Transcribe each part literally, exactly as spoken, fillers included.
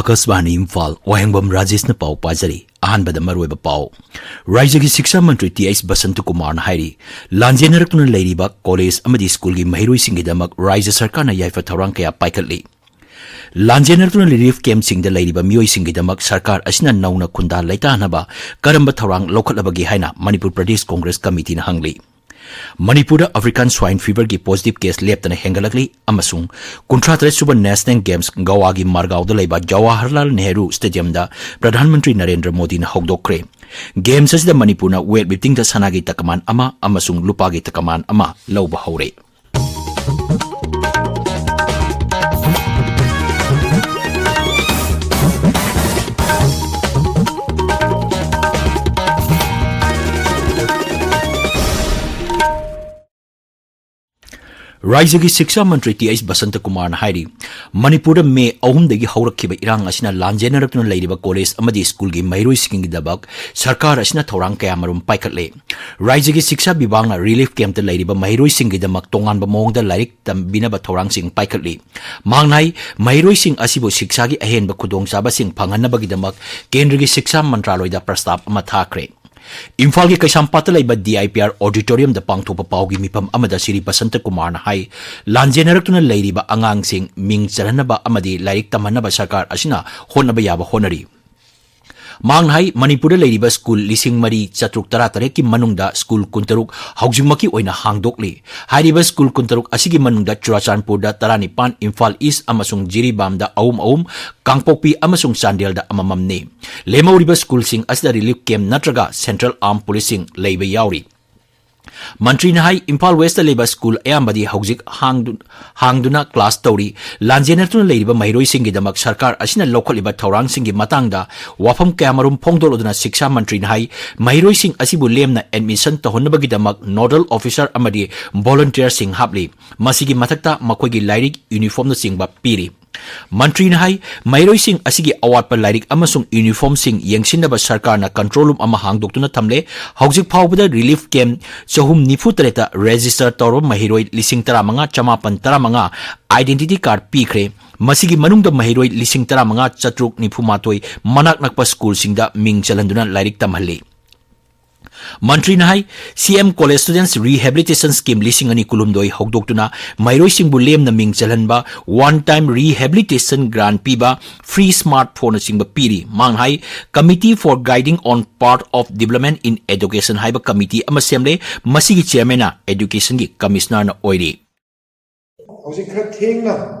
ꯑꯀꯥꯁꯕꯥꯅꯤ ꯏꯝꯐꯥꯜ, ꯋꯥꯍꯦꯡꯕꯝ ꯔꯥꯖꯦꯁꯅ ꯄꯥꯎ ꯄꯥꯖꯔꯤ꯫ ꯑꯍꯥꯟꯕꯗ ꯃꯔꯨꯑꯣꯏꯕ ꯄꯥꯎ꯫ ꯔꯥꯖ꯭ꯌꯒꯤ ꯁꯤꯛꯁꯥ ꯃꯟꯇ꯭ꯔꯤ ꯇꯤ ꯑꯩꯆ ꯕꯁꯟꯇ ꯀꯨꯃꯥꯔꯅ ꯍꯥꯏꯔꯤ, ꯂꯥꯟꯖꯦꯟꯅꯔꯛꯇꯨꯅ ꯂꯩꯔꯤꯕ ꯀꯣꯂꯦꯖ ꯑꯃꯗꯤ ꯁ꯭ꯀꯨꯜꯒꯤ ꯃꯍꯩꯔꯣꯏꯁꯤꯡꯒꯤꯗꯃꯛ ꯔꯥꯖ꯭ꯌ ꯁꯔꯀꯥꯔꯅ ꯌꯥꯏꯐ ꯊꯧꯔꯥꯡ ꯀꯌꯥ ꯄꯥꯏꯈꯠꯂꯤ꯫ ꯂꯥꯟꯖꯦꯟꯅꯔꯛꯇꯨꯅ ꯔꯤꯂꯤꯐ ꯀꯦꯝꯞꯁꯤꯡꯗ ꯂꯩꯔꯤꯕ ꯃꯤꯑꯣꯏꯁꯤꯡꯒꯤꯗꯃꯛ ꯁꯔꯀꯥꯔ ꯑꯁꯤꯅ ꯅꯧꯅ ꯈꯨꯟꯗꯥ ꯂꯩꯇꯥꯅꯕ ꯀꯔꯝꯕ ꯊꯧꯔꯥꯡ ꯂꯧꯈꯠꯂꯕꯒꯦ ꯍꯥꯏꯅ ꯃꯅꯤꯄꯨꯔ ꯄ꯭ꯔꯗꯦꯁ ꯀꯣꯡꯒ꯭ꯔꯦꯁ ꯀꯃꯤꯇꯤꯅ ꯍꯪꯂꯤ꯫ ꯃꯅꯤꯄꯨꯔꯗ ꯑꯐ꯭ꯔꯤꯀꯥꯟ ꯁ꯭ꯋꯥꯏꯟ ꯐꯤꯚꯔꯒꯤ ꯄꯣꯖꯤꯇꯤꯚ ꯀꯦꯁ ꯂꯦꯞꯇꯅ ꯍꯦꯟꯒꯠꯂꯛꯂꯤ ꯑꯃꯁꯨꯡ ꯀꯨꯟꯊ꯭ꯔꯥ ꯇꯔꯦꯠ ꯁꯨꯕ ꯅꯦꯁꯅꯦꯜ ꯒꯦꯝꯁ ꯒꯣꯋꯥꯒꯤ ꯃꯥꯔꯒꯥꯎꯗ ꯂꯩꯕ ꯖꯋꯥꯍꯔꯂꯥꯜ ꯅꯦꯍꯔꯨ ꯁ꯭ꯇꯦꯗꯤꯌꯝꯗ ꯄ꯭ꯔꯙꯥꯟ ꯃꯟꯇ꯭ꯔꯤ ꯅꯔꯦꯟꯗ꯭ꯔ ꯃꯣꯗꯤꯅ ꯍꯧꯗꯣꯛꯈ꯭ꯔꯦ꯫ ꯒꯦꯝꯁ ꯑꯁꯤꯗ ꯃꯅꯤꯄꯨꯔꯅ ꯋꯦꯠ ꯂꯤꯐꯇꯤꯡꯗ ꯁꯅꯥꯒꯤ ꯇꯀꯃꯥꯟ ꯑꯃ ꯑꯃꯁꯨꯡ ꯂꯨꯄꯥꯒꯤ ꯇꯀꯃꯥꯟ ꯑꯃ ꯂꯧꯕ ꯍꯧꯔꯦ꯫ ꯔꯥꯖ꯭ꯌꯒꯤ ꯁꯤꯛꯁꯥ ꯃꯟꯇ꯭ꯔꯤ ꯇꯤ ꯑꯩꯆ ꯕꯁꯟꯇ ꯀꯨꯃꯥꯔꯅ ꯍꯥꯏꯔꯤ, ꯃꯅꯤꯄꯨꯔꯗ ꯃꯦ ꯑꯍꯨꯝꯗꯒꯤ ꯍꯧꯔꯛꯈꯤꯕ ꯏꯔꯥꯡ ꯑꯁꯤꯅ ꯂꯥꯟꯖꯦꯟꯅꯔꯛꯇꯨꯅ ꯂꯩꯔꯤꯕ ꯀꯣꯂꯦꯖ ꯑꯃꯗꯤ ꯁ꯭ꯀꯨꯜꯒꯤ ꯃꯍꯩꯔꯣꯏꯁꯤꯡꯒꯤꯗꯃꯛ ꯁꯔꯀꯥꯔ ꯑꯁꯤꯅ ꯊꯧꯔꯥꯡ ꯀꯌꯥꯃꯔꯨꯝ ꯄꯥꯏꯈꯠꯂꯦ꯫ ꯔꯥꯖ꯭ꯌꯒꯤ ꯁꯤꯛꯁꯥ ꯕꯤꯚꯥꯒꯅ ꯔꯤꯂꯤꯐ ꯀꯦꯝꯞꯇ ꯂꯩꯔꯤꯕ ꯃꯍꯩꯔꯣꯏꯁꯤꯡꯒꯤꯗꯃꯛ ꯇꯣꯉꯥꯟꯕ ꯃꯑꯣꯡꯗ ꯂꯥꯏꯔꯤꯛ ꯇꯝꯕꯤꯅꯕ ꯊꯧꯔꯥꯡꯁꯤꯡ ꯄꯥꯏꯈꯠꯂꯤ꯫ ꯃꯍꯥꯛꯅ ꯍꯥꯏ, ꯃꯍꯩꯔꯣꯏꯁꯤꯡ ꯑꯁꯤꯕꯨ ꯁꯤꯛꯁꯥꯒꯤ ꯑꯍꯦꯟꯕ ꯈꯨꯗꯣꯡꯆꯥꯕꯁꯤꯡ ꯐꯪꯍꯟꯅꯕꯒꯤꯗꯃꯛ ꯀꯦꯟꯗ꯭ꯔꯒꯤ ꯁꯤꯛꯁꯥ ꯃꯟꯇ꯭ꯔꯥꯂꯣꯏꯗ ꯄ꯭ꯔꯁꯇꯥꯕ ꯑꯃ ꯊꯥꯈ꯭ꯔꯦ꯫ ꯏꯝꯐꯥꯜꯒꯤ ꯀꯩꯁꯥꯝꯄꯥꯠꯇ ꯂꯩꯕ ꯗꯤ ꯑꯥꯏ ꯄꯤ ꯑꯥꯔ ꯑꯣꯗꯤꯇꯣꯔꯤꯌꯝꯗ ꯄꯥꯡꯊꯣꯛꯄ ꯄꯥꯎꯒꯤ ꯃꯤꯐꯝ ꯑꯃꯗ ꯁ꯭ꯔꯤ ꯕꯁꯟꯇ ꯀꯨꯃꯥꯔꯅ ꯍꯥꯏ, ꯂꯥꯟꯖꯦꯟꯅꯔꯛꯇꯨꯅ ꯂꯩꯔꯤꯕ ꯑꯉꯥꯡꯁꯤꯡ ꯃꯤꯡ ꯆꯜꯍꯟꯅꯕ ꯑꯃꯗꯤ ꯂꯥꯏꯔꯤꯛ ꯇꯝꯍꯟꯅꯕ ꯁꯔꯀꯥꯔ ꯑꯁꯤꯅ ꯍꯣꯠꯅꯕ ꯌꯥꯕ ꯍꯣꯠꯅꯔꯤ꯫ ꯃꯍꯥꯛꯅ ꯍꯥꯏ, ꯃꯅꯤꯄꯨꯔꯗ ꯂꯩꯔꯤꯕ ꯁ꯭ꯀꯨꯜ ꯂꯤꯁꯤꯡ ꯃꯔꯤ ꯆꯥꯇ꯭ꯔꯨꯛ ꯇꯔꯥ ꯇꯔꯦꯠꯀꯤ ꯃꯅꯨꯡꯗ ꯁ꯭ꯀꯨꯜ ꯀꯨꯟꯇꯔꯨꯛ ꯍꯧꯖꯤꯛꯃꯛꯀꯤ ꯑꯣꯏꯅ ꯍꯥꯡꯗꯣꯛꯂꯤ꯫ ꯍꯥꯏꯔꯤꯕ ꯁ꯭ꯀꯨꯜ ꯀꯨꯟꯇꯔꯨꯛ ꯑꯁꯤꯒꯤ ꯃꯅꯨꯡꯗ ꯆꯨꯔꯥꯆꯥꯟꯄꯨꯔꯗ ꯇꯔꯥꯅꯤꯄꯥꯟ, ꯏꯝꯐꯥꯜ ꯏꯁ ꯑꯃꯁꯨꯡ ꯖꯤꯔꯤꯕꯥꯝꯗ ꯑꯍꯨꯝ ꯑꯍꯨꯝ, ꯀꯥꯡꯄꯣꯛꯄꯤ ꯑꯃꯁꯨꯡ ꯆꯥꯟꯗꯦꯜꯗ ꯑꯃꯃꯝꯅꯤ꯫ ꯂꯦꯝꯍꯧꯔꯤꯕ ꯁ꯭ꯀꯨꯜꯁꯤꯡ ꯑꯁꯤꯗ ꯔꯤꯂꯤꯐ ꯀꯦꯝꯞ ꯅꯠꯇ꯭ꯔꯒ ꯁꯦꯟꯇ꯭ꯔꯦꯜ ꯑꯥꯔꯝ ꯄꯨꯂꯤꯁꯁꯤꯡ ꯂꯩꯕ ꯌꯥꯎꯔꯤ꯫ ꯃꯟꯇ꯭ꯔꯤꯅ ꯍꯥꯏ, ꯏꯝꯐꯥꯜ ꯋꯦꯁꯇ ꯂꯩꯕ ꯁ꯭ꯀꯨꯜ ꯑꯌꯥꯝꯕꯗꯤ ꯍꯧꯖꯤꯛ ꯍꯥꯡꯗꯨ-, ꯍꯥꯡꯗꯨꯅ ꯀ꯭ꯂꯥꯁ ꯇꯧꯔꯤ꯫ ꯂꯥꯟꯖꯦꯟꯅꯔꯛꯇꯨꯅ ꯂꯩꯔꯤꯕ ꯃꯍꯩꯔꯣꯏꯁꯤꯡꯒꯤꯗꯃꯛ ꯁꯔꯀꯥꯔ ꯑꯁꯤꯅ ꯂꯧꯈꯠꯂꯤꯕ ꯊꯧꯔꯥꯡꯁꯤꯡꯒꯤ ꯃꯇꯥꯡꯗ ꯋꯥꯐꯝ ꯀꯌꯥꯃꯔꯨꯝ ꯐꯣꯡꯗꯣꯛꯂꯗꯨꯅ ꯁꯤꯛꯁꯥ ꯃꯟꯇ꯭ꯔꯤꯅ ꯍꯥꯏ, ꯃꯍꯩꯔꯣꯏꯁꯤꯡ ꯑꯁꯤꯕꯨ ꯂꯦꯝꯅ ꯑꯦꯗꯃꯤꯁꯟ ꯇꯧꯍꯟꯅꯕꯒꯤꯗꯃꯛ ꯅꯣꯗꯜ ꯑꯣꯐꯤꯁꯥꯔ ꯑꯃꯗꯤ ꯚꯣꯂꯨꯟꯇꯤꯌꯥꯔꯁꯤꯡ ꯍꯥꯞꯂꯤ꯫ ꯃꯁꯤꯒꯤ ꯃꯊꯛꯇ ꯃꯈꯣꯏꯒꯤ ꯂꯥꯏꯔꯤꯛ, ꯌꯨꯅꯤꯐꯣꯔꯝꯅꯆꯤꯡꯕ ꯄꯤꯔꯤ꯫ ꯃꯟꯇ꯭ꯔꯤꯅ ꯍꯥꯏ, ꯃꯍꯩꯔꯣꯏꯁꯤꯡ ꯑꯁꯤꯒꯤ ꯑꯋꯥꯠꯄ ꯂꯥꯏꯔꯤꯛ ꯑꯃꯁꯨꯡ ꯌꯨꯅꯤꯐꯣꯔꯝꯁꯤꯡ ꯌꯦꯡꯁꯤꯟꯅꯕ ꯁꯔꯀꯥꯔꯅ ꯀꯟꯇ꯭ꯔꯣꯜ ꯔꯨꯝ ꯑꯃ ꯍꯥꯡꯗꯣꯛꯇꯨꯅ ꯊꯝꯂꯦ꯫ ꯍꯧꯖꯤꯛ ꯐꯥꯎꯕꯗ ꯔꯤꯂꯤꯐ ꯀꯦꯝꯞ ꯆꯍꯨꯝ ꯅꯤꯐꯨ ꯇꯔꯦꯠꯇ ꯔꯦꯖꯤꯁꯇꯔ ꯇꯧꯔꯕ ꯃꯍꯩꯔꯣꯏ ꯂꯤꯁꯤꯡ ꯇꯔꯥꯃꯉꯥ ꯆꯃꯥꯄꯟ ꯇꯔꯥꯃꯉꯥ identity card ꯄꯤꯈ꯭ꯔꯦ꯫ ꯃꯁꯤꯒꯤ ꯃꯅꯨꯡꯗ ꯃꯍꯩꯔꯣꯏ ꯂꯤꯁꯤꯡ ꯇꯔꯥꯃꯉꯥ ꯆꯥꯇ꯭ꯔꯨꯛ ꯅꯤꯐꯨ ꯃꯥꯊꯣꯏ ꯃꯅꯥꯛ ꯅꯛꯄ ꯁ꯭ꯀꯨꯜꯁꯤꯡꯗ ꯃꯤꯡ ꯆꯜꯍꯟꯗꯨꯅ ꯂꯥꯏꯔꯤꯛ ꯇꯝꯍꯜꯂꯤ꯫ ꯃꯟꯇ꯭ꯔꯤꯅ ꯍꯥꯏ, ꯁꯤ M College Students Rehabilitation Scheme ꯂꯤꯁꯤꯡ ꯑꯅꯤ ꯀꯨꯟꯍꯨꯝꯗꯣꯏ ꯍꯧꯗꯣꯛꯇꯨꯅ ꯃꯍꯩꯔꯣꯏꯁꯤꯡꯕꯨ ꯂꯦꯝꯅ ꯃꯤꯡ ꯆꯜꯍꯟꯕ, one time rehabilitation grant ꯄꯤꯕ, free smart phoneꯅꯆꯤꯡꯕ ꯄꯤꯔꯤ꯫ ꯃꯍꯥꯛꯅ ꯍꯥꯏ, Committee for Guiding on Path of Development in Education ꯍꯥꯏꯕ ꯀꯃꯤꯇꯤ ꯑꯃ ꯁꯦꯝꯂꯦ꯫ ꯃꯁꯤꯒꯤ ꯆꯤꯌꯔꯃꯦꯟꯅ educationꯒꯤ ꯀꯃꯤꯁꯅꯔꯅ ꯑꯣꯏꯔꯤ꯫ ꯍꯧꯖꯤꯛ ꯈꯔ ꯊꯦꯡꯅ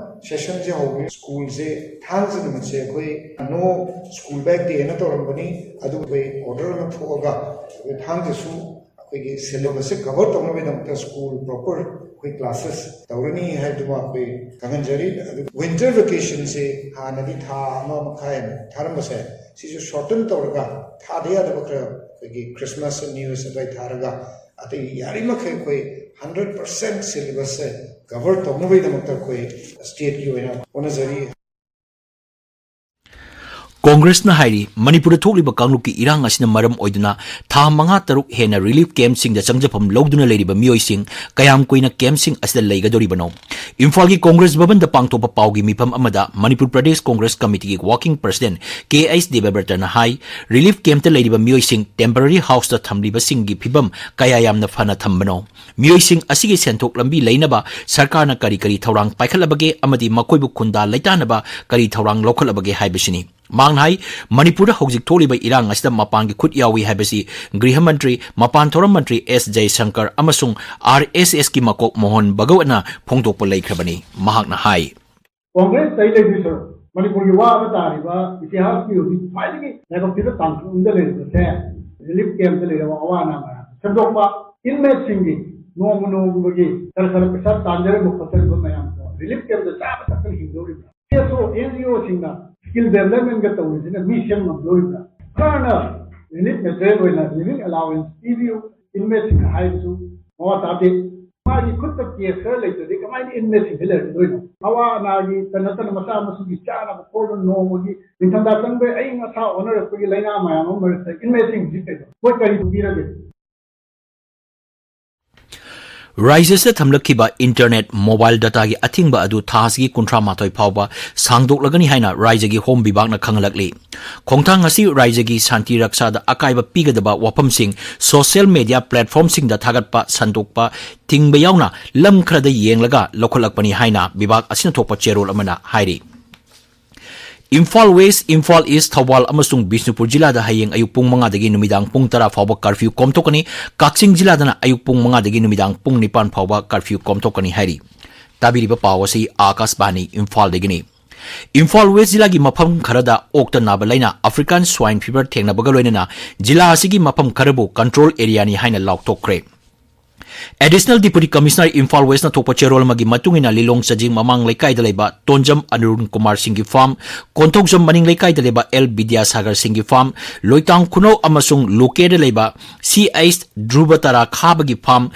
ꯁꯦꯁꯟꯁꯦ ꯍꯧꯔꯤ꯫ ꯁ꯭ꯀꯨꯜꯁꯦ ꯊꯥꯡꯖ ꯅꯨꯃꯤꯠꯁꯦ ꯑꯩꯈꯣꯏ no school bag day ꯅ ꯇꯧꯔꯝꯕꯅꯤ, ꯑꯗꯨꯕꯨ ꯑꯩꯈꯣꯏ ꯑꯣꯔꯗꯔ ꯑꯃ ꯊꯣꯛꯑꯒ ꯑꯩꯈꯣꯏ ꯊꯥꯡꯖꯁꯨ ꯑꯩꯈꯣꯏꯒꯤ ꯁꯤꯂꯦꯕꯁꯁꯦ ꯀꯚꯔ ꯇꯧꯅꯕꯒꯤꯗꯃꯛꯇ ꯁ꯭ꯀꯨꯜ ꯄ꯭ꯔꯣꯄꯔ ꯑꯩꯈꯣꯏ ꯀ꯭ꯂꯥꯁꯦꯁ ꯇꯧꯔꯅꯤ ꯍꯥꯏꯕꯗꯨꯃ ꯑꯩꯈꯣꯏ ꯈꯪꯍꯟꯖꯔꯤ꯫ ꯑꯗꯨ ꯋꯤꯟꯇꯔ ꯚꯦꯀꯦꯁꯟꯁꯦ ꯍꯥꯟꯅꯗꯤ ꯊꯥ ꯑꯃ ꯃꯈꯥꯏ ꯊꯥꯔꯝꯕꯁꯦ, ꯁꯤꯁꯨ ꯁꯣꯔꯇꯟ ꯇꯧꯔꯒ ꯊꯥꯗ ꯌꯥꯗꯕ ꯈꯔ ꯑꯩꯈꯣꯏꯒꯤ ꯈ꯭ꯔꯤꯁꯃꯥꯁ ꯅ꯭ꯌꯨ ꯌꯔ ꯑꯗꯨꯋꯥꯏ ꯊꯥꯔꯒ ꯑꯇꯩ ꯌꯥꯔꯤꯃꯈꯩ ꯑꯩꯈꯣꯏ ꯍꯟꯗ꯭ꯔꯦꯠ ꯄꯔꯁꯦꯟ ꯁꯤꯂꯦꯕꯁꯁꯦ ꯀꯚꯔ ꯇꯧꯅꯕꯒꯤꯗꯃꯛꯇ ꯑꯩꯈꯣꯏ ꯁ꯭ꯇꯦꯠꯀꯤ ꯑꯣꯏꯅ ꯍꯣꯠꯅꯖꯔꯤ꯫ ꯀꯣꯡꯒ꯭ꯔꯦꯁꯅ ꯍꯥꯏꯔꯤ, ꯃꯅꯤꯄꯨꯔꯗ ꯊꯣꯛꯂꯤꯕ ꯀꯥꯡꯂꯨꯞꯀꯤ ꯏꯔꯥꯡ ꯑꯁꯤꯅ ꯃꯔꯝ ꯑꯣꯏꯗꯨꯅ ꯊꯥ ꯃꯉꯥ ꯇꯔꯨꯛ ꯍꯦꯟꯅ ꯔꯤꯂꯤꯐ ꯀꯦꯝꯞꯁꯤꯡꯗ ꯆꯪꯖꯐꯝ ꯂꯧꯗꯨꯅ ꯂꯩꯔꯤꯕ ꯃꯤꯑꯣꯏꯁꯤꯡ ꯀꯌꯥꯝ ꯀꯨꯏꯅ ꯀꯦꯝꯞꯁꯤꯡ ꯑꯁꯤꯗ ꯂꯩꯒꯗꯧꯔꯤꯕꯅꯣ? ꯏꯝꯐꯥꯜꯒꯤ ꯀꯣꯡꯒ꯭ꯔꯦꯁ ꯚꯕꯟꯗ ꯄꯥꯡꯊꯣꯛꯄ ꯄꯥꯎꯒꯤ ꯃꯤꯐꯝ ꯑꯃꯗ ꯃꯅꯤꯄꯨꯔ ꯄ꯭ꯔꯗꯦꯁ ꯀꯣꯡꯒ꯭ꯔꯦꯁ ꯀꯃꯤꯇꯤꯒꯤ ꯋꯥꯔꯀꯤꯡ ꯄ꯭ꯔꯁꯤꯗꯦꯟꯠ ꯀꯦ ꯑꯩꯆ ꯗꯦꯕꯕ꯭ꯔꯇꯅ ꯍꯥꯏ, ꯔꯤꯂꯤꯐ ꯀꯦꯝꯞꯇ ꯂꯩꯔꯤꯕ ꯃꯤꯑꯣꯏꯁꯤꯡ ꯇꯦꯝꯄꯔꯔꯤ ꯍꯥꯎꯁꯇ ꯊꯝꯂꯤꯕꯁꯤꯡꯒꯤ ꯐꯤꯕꯝ ꯀꯌꯥ ꯌꯥꯝꯅ ꯐꯅ ꯊꯝꯕꯅꯣ? ꯃꯤꯑꯣꯏꯁꯤꯡ ꯑꯁꯤꯒꯤ ꯁꯦꯟꯊꯣꯛ ꯂꯝꯕꯤ ꯂꯩꯅꯕ ꯁꯔꯀꯥꯔꯅ ꯀꯔꯤ ꯀꯔꯤ ꯊꯧꯔꯥꯡ ꯄꯥꯏꯈꯠꯂꯕꯒꯦ ꯑꯃꯗꯤ ꯃꯈꯣꯏꯕꯨ ꯈꯨꯟꯗꯥ ꯂꯩꯇꯥꯅꯕ ꯀꯔꯤ ꯊꯧꯔꯥꯡ ꯂꯧꯈꯠꯂꯕꯒꯦ ꯍꯥꯏꯕꯁꯤꯅꯤ꯫ ꯃꯍꯥꯛꯅ ꯍꯥꯏ, ꯃꯅꯤꯄꯨꯔꯗ ꯍꯧꯖꯤꯛ ꯊꯣꯛꯂꯤꯕ ꯏꯔꯥꯡ ꯑꯁꯤꯗ ꯃꯄꯥꯟꯒꯤ ꯈꯨꯠ ꯌꯥꯎꯏ ꯍꯥꯏꯕꯁꯤ ꯒ꯭ꯔꯤꯍ ꯃꯟꯇ꯭ꯔꯤ, ꯃꯄꯥꯟ ꯊꯧꯔꯝ ꯃꯟꯇ꯭ꯔꯤ ꯑꯦꯁ ꯖꯌꯁꯪꯀꯔ ꯑꯃꯁꯨꯡ ꯑꯥꯔ ꯑꯦꯁ ꯑꯦꯁꯀꯤ ꯃꯀꯣꯛ ꯃꯣꯍꯟ ꯚꯒꯋꯠꯅ ꯐꯣꯡꯗꯣꯛꯄ ꯂꯩꯈ꯭ꯔꯕꯅꯤ꯫ ꯃꯍꯥꯛꯅ ꯍꯥꯏ, ꯀꯣꯡꯒ꯭ꯔꯦꯁꯇ ꯂꯩꯗꯣꯏ ꯁꯔꯨꯛ ꯃꯅꯤꯄꯨꯔꯒꯤ ꯋꯥꯕ ꯇꯥꯔꯤꯕ ꯏꯇꯤꯍꯥꯁꯀꯤ ꯍꯧꯖꯤꯛ ꯈ꯭ꯋꯥꯏꯗꯒꯤ ꯂꯥꯏꯕꯛ ꯊꯤꯕ ꯇꯥꯡꯀꯛ ꯑꯃꯗ ꯂꯩꯔꯤꯕꯁꯦ ꯔꯤꯂꯤꯐ ꯀꯦꯝꯞꯇ ꯂꯩꯔꯕ ꯑꯋꯥ ꯑꯅꯥ ꯃꯌꯥꯝ ꯁꯦꯝꯗꯣꯛꯄ, ꯏꯟꯃꯦꯠꯁꯤꯡꯒꯤ ꯅꯣꯡꯃ ꯅꯣꯡꯃꯒꯤ ꯈꯔ ꯈꯔ ꯄꯩꯁꯥ ꯇꯥꯟꯖꯔꯝꯕ ꯈꯣꯠꯆꯔꯝꯕ ꯃꯌꯥꯝꯗꯣ ꯔꯤꯂꯤꯐ ꯀꯦꯝꯞꯇ ꯆꯥꯕ ꯊꯛꯄꯅ ꯍꯤꯡꯗꯧꯔꯤꯕ꯭ꯔꯥ? ꯁꯤ ꯑꯦꯁ ꯑꯣ, ꯑꯦꯟ ꯖꯤ ꯑꯣꯁꯤꯡꯅ ꯁ꯭ꯀꯤꯜ ꯗꯦꯕꯂꯞꯃꯦꯟꯒ ꯇꯧꯔꯤꯁꯤꯅ ꯃꯤ ꯁꯦꯝ ꯉꯝꯗꯧꯔꯤꯕ꯭ꯔꯥ? ꯁꯔꯀꯥꯔꯅ ꯔꯤꯂꯤꯐ ꯃꯦꯇꯔꯤꯌꯦꯜ ꯑꯣꯏꯅ ꯂꯤꯚꯤꯡ ꯑꯦꯂꯥꯎꯋꯦꯟꯁ ꯄꯤꯕꯤꯌꯨ, ꯏꯟꯃꯦꯠꯁꯤꯡꯅ ꯍꯥꯏꯕꯁꯨ ꯃꯋꯥ ꯇꯥꯗꯦ꯫ ꯃꯥꯒꯤ ꯈꯨꯠꯇ ꯀꯦꯁ ꯈꯔ ꯂꯩꯇ꯭ꯔꯗꯤ ꯀꯃꯥꯏꯅ ꯏꯟꯃꯦꯠꯁꯤꯡꯁꯤ ꯂꯩꯔꯝꯗꯣꯏꯅꯣ? ꯑꯋꯥ ꯑꯅꯥꯒꯤ ꯅꯠꯇꯅ ꯃꯆꯥ ꯃꯁꯨꯒꯤ ꯆꯥꯅꯕ ꯈꯣꯠꯅꯕ, ꯅꯣꯡꯃꯒꯤ ꯅꯤꯡꯊꯝꯊꯥ ꯆꯪꯕꯩ ꯑꯏꯪ ꯑꯁꯥ ꯑꯣꯟꯅꯔꯛꯄꯒꯤ ꯂꯥꯏꯅꯥ ꯃꯌꯥꯝ ꯑꯃ ꯃꯔꯛꯇ ꯏꯟꯃꯦꯠꯁꯤꯡꯁꯤ ꯀꯩꯅꯣ, ꯃꯣꯏ ꯀꯔꯤ ꯄꯤꯔꯒꯦ? ꯔꯥꯏꯖ꯭ꯌꯁꯤꯗ ꯊꯝꯂꯛꯈꯤꯕ ꯏꯟꯇꯔꯅꯦꯠ, ꯃꯣꯕꯥꯏꯜ ꯗꯇꯥꯒꯤ ꯑꯊꯤꯡꯕ ꯑꯗꯨ ꯊꯥ ꯑꯁꯤꯒꯤ ꯀꯨꯟꯊ꯭ꯔꯥ ꯃꯥꯊꯣꯏ ꯐꯥꯎꯕ ꯁꯥꯡꯗꯣꯛꯂꯒꯅꯤ ꯍꯥꯏꯅ ꯔꯥꯏꯖ꯭ꯌꯒꯤ ꯍꯣꯝ ꯕꯤꯚꯥꯒꯅ ꯈꯪꯍꯜꯂꯛꯂꯤ꯫ ꯈꯣꯡꯊꯥꯡ ꯑꯁꯤ ꯔꯥꯏꯖ꯭ꯌꯒꯤ ꯁꯥꯟꯇꯤ ꯔꯛꯁꯥꯗ ꯑꯀꯥꯏꯕ ꯄꯤꯒꯗꯕ ꯋꯥꯐꯝꯁꯤꯡ ꯁꯣꯁꯤꯌꯦꯜ ꯃꯦꯗꯤꯌꯥ ꯄ꯭ꯂꯦꯠꯐꯣꯔꯝꯁꯤꯡꯗ ꯊꯥꯒꯠꯄ ꯁꯟꯗꯣꯛꯄ ꯊꯤꯡꯕ ꯌꯥꯎꯅ ꯂꯝ ꯈꯔꯗ ꯌꯦꯡꯂꯒ ꯂꯧꯈꯠꯂꯛꯄꯅꯤ ꯍꯥꯏꯅ ꯕꯤꯚꯥꯒ ꯑꯁꯤꯅ ꯊꯣꯛꯄ ꯆꯦꯔꯣꯜ ꯑꯃꯅ ꯍꯥꯏꯔꯤ꯫ ꯏꯝꯐꯥꯜ ꯋꯦꯁ꯭ꯠ, ꯏꯝꯐꯥꯜ ꯏꯁ꯭ꯠ, ꯊꯧꯕꯥꯜ ꯑꯃꯁꯨꯡ ꯕꯤꯁꯅꯨꯄꯨꯔ ꯖꯤꯂꯥꯗ ꯍꯌꯦꯡ ꯑꯌꯨꯛ ꯄꯨꯡ ꯃꯉꯥꯗꯒꯤ ꯅꯨꯃꯤꯗꯥꯡ ꯄꯨꯡ ꯇꯔꯥ ꯐꯥꯎꯕ ꯀꯔꯐ꯭ꯌꯨ ꯀꯣꯝꯊꯣꯛꯀꯅꯤ꯫ ꯀꯛꯆꯤꯡ ꯖꯤꯂꯥꯗꯅ ꯑꯌꯨꯛ ꯄꯨꯡ ꯃꯉꯥꯗꯒꯤ ꯅꯨꯃꯤꯗꯥꯡ ꯄꯨꯡ ꯅꯤꯄꯥꯟ ꯐꯥꯎꯕ ꯀꯔꯐ꯭ꯌꯨ ꯀꯣꯝꯊꯣꯛꯀꯅꯤ ꯍꯥꯏꯔꯤ꯫ ꯇꯥꯕꯤꯔꯤꯕ ꯄꯥꯎ ꯑꯁꯤ ꯑꯥꯀꯥꯁꯕꯥꯅꯤ ꯏꯝꯐꯥꯜꯗꯒꯤꯅꯤ꯫ ꯏꯝꯐꯥꯜ ꯋꯦꯁ꯭ꯠ ꯖꯤꯂꯥꯒꯤ ꯃꯐꯝ ꯈꯔꯗ ꯑꯣꯛꯇ ꯅꯥꯕ ꯂꯥꯏꯅꯥ African Swine Fever ꯊꯦꯡꯅꯕꯒ ꯂꯣꯏꯅꯅ ꯖꯤꯂꯥ ꯑꯁꯤꯒꯤ ꯃꯐꯝ ꯈꯔꯕꯨ ꯀꯟꯇ꯭ꯔꯣꯜ ꯑꯦꯔꯤꯌꯥꯅꯤ ꯍꯥꯏꯅ ꯂꯥꯎꯊꯣꯛꯈ꯭ꯔꯦ꯫ Additional Deputy Commissioner ꯏꯝꯐꯥꯜ ꯋꯦꯁ꯭ꯠꯅ ꯊꯣꯛꯄ ꯆꯦꯔꯣꯜ ꯑꯃꯒꯤ ꯃꯇꯨꯡ ꯏꯟꯅ, ꯂꯤꯂꯣꯡ ꯆꯥꯖꯤꯡ ꯃꯃꯥꯡ ꯂꯩꯀꯥꯏꯗ ꯂꯩꯕ ꯇꯣꯟꯖꯝ ꯑꯔꯨꯟ ꯀꯨꯃꯥꯔ ꯁꯤꯡꯒꯤ ꯐꯥꯔꯝ, ꯀꯣꯟꯊꯣꯛꯖꯝ ꯃꯅꯤꯡ ꯂꯩꯀꯥꯏꯗ ꯂꯩꯕ ꯑꯦꯜ ꯕꯤꯗ꯭ꯌꯥꯁꯥꯒꯔ ꯁꯤꯡꯒꯤ ꯐꯥꯔꯝ, ꯂꯣꯏꯇꯥꯡ ꯈꯨꯅꯧ ꯑꯃꯁꯨꯡ ꯂꯣꯀꯦꯗ ꯂꯩꯕ ꯁꯤ ꯑꯩꯆ ꯙ꯭ꯔꯨꯕ ꯇꯔꯥ ꯈꯥꯕꯒꯤ ꯐꯥꯔꯝ,